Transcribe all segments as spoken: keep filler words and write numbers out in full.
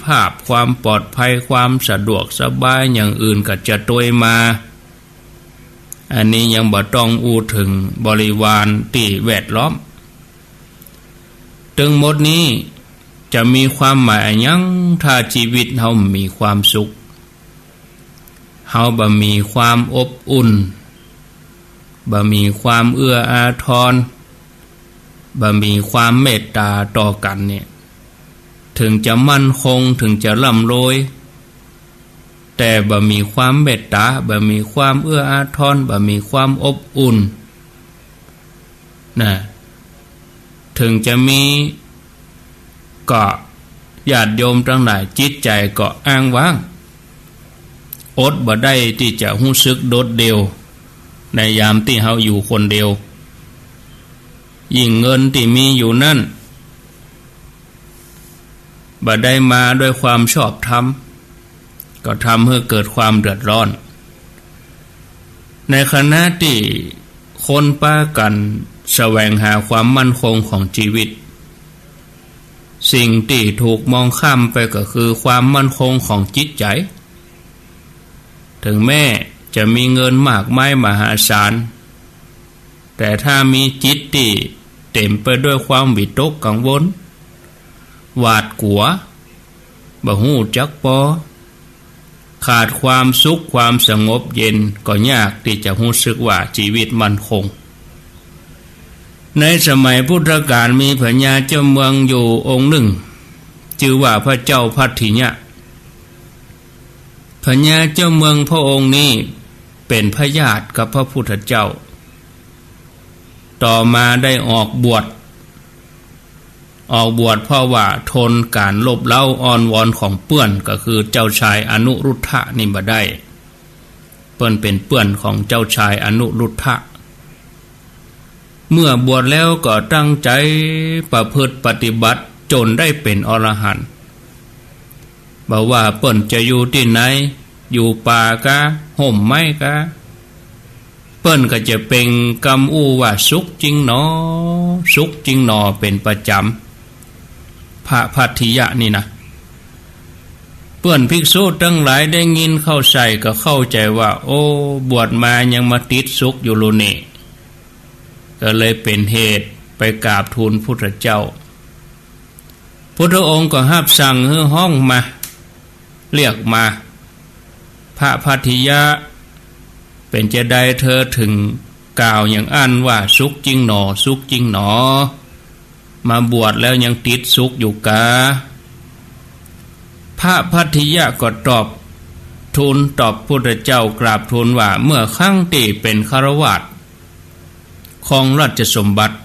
ภาพ ความปลอดภัย ความสะดวกสบายอย่างอื่นก็จะตวยมา อันนี้ยังบ่ต้องอู้เถิงบริวารตี้แวดล้อม ตึงหมดนี้จะมีความหมายอะหยัง ถ้าจีวิตเฮาบ่มีความสุข เฮาบ่มีความอบอุ่น บ่มีความเอื้ออาทร บ่มีความเมตตาต่อกั๋นเนี่ย เถิงจะมั่นคง เถิงจะร่ำรวย แต่บ่มีความเมตตา บ่มีความเอื้ออาทร บ่มีความอบอุ่น นะ เถิงจะมี ก็ญาติโยมตังหลาย จิตใจ๋ก็อ้างว้าง อดบ่ได้ตี้จะฮู้สึกโดดเดี่ยว ในยามตี้เฮาอยู่คนเดียว ยิ่งเงินตี้มีอยู่นั้น บ่ได้มาด้วยความชอบธรรม ก็ทำหื้อเกิดความเดือดร้อน ในขณะตี้คนปากั๋นแสวงหาความมั่นคงของจีวิต สิ่งตี้ถูกมองข้ามไปก็คือความมั่นคงของจิตใจ๋ เถิงแม้จะมีเงินมากมายมหาศาล แต่ถ้ามีจิตตี้เต๋มไปด้วยความวิตกกังวล หวาดกั๋ว บ่ฮู้จักปอ ขาดความสุขความสงบเย็น ก็ยากตี้จะฮู้สึกว่าจีวิตมั่นคง ในสมัยพุทธกาลมีพญาเจ้าเมืองอยู่องค์นึ่ง จื้อว่าพระเจ้าพัททิยะ พญาเจ้าเมืองพระองค์นี้เป๋นพญาติกับพระพุทธเจ้า ต่อมาได้ออกบวช ออกบวชเพราะว่าทนก๋านรบเร้าอ้อนวอนของเปื้อน ก็คือเจ้าชายอนุรุทธะนี่บ่ได้ เปิ้นเป๋นเปื้อนของเจ้าชายอนุรุทธะ เมื่อบวชแล้วก็ตั้งใจ๋ประพฤติปฏิบัติจ๋นได้เป๋นอรหันต์ บ่ว่าเปิ้นจะอยู่ตี้ไหน อยู่ป่ากา ฮ่มไม้กา เปิ้นก็จะเปล่งกำอู้ว่า สุขจริงหนอ สุขจริงหนอ เป๋นประจ๋ำ พระพัททิยะนี่นะ เปื้อนภิกษุตังหลายได้ยินเข้าใส่ก็เข้าใจ๋ว่า โอ้ บวชมายังมาติดสุขอยู่ลูนี่ ก็เลยเป๋นเหตุไปกราบทูลพุทธเจ้า พุทธองค์ก็ฮับสั่งหื้อฮ้องมา เรียกมา พระพัททิยะ เป๋นจาใดเธอเถิงกล่าวอย่างอั้นว่า สุขจริงหนอ สุขจริงหนอ มาบวชแล้วยังติดสุขอยู่กา พระพัททิยะก็ตอบทูลตอบพุทธเจ้ากราบทูลว่า เมื่อครั้งตี้เป๋นฆราวาส ครองราชสมบัติ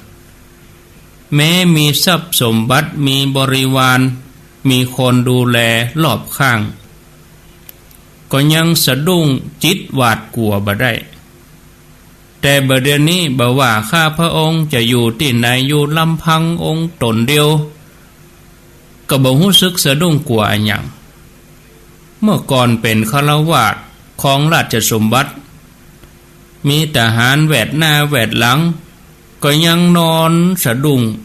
แม้มีทรัพย์สมบัติ มีบริวาร มีคนดูแลรอบข้าง ก็ยังสะดุ้งจิตหวาดกั๋วบ่ได้ แต่บ่าเดี่ยวนี้บ่ว่าข้าพระองค์จะอยู่ตี้ไหน อยู่ลำพังองค์ต๋นเดียว ก็บ่ฮู้สึกสะดุ้งกั๋วอะหยัง เมื่อก่อนเป๋นฆราวาส ครองราชสมบัติ มีทหารแวดหน้าแวดหลัง ก็ยังนอนสะดุ้ง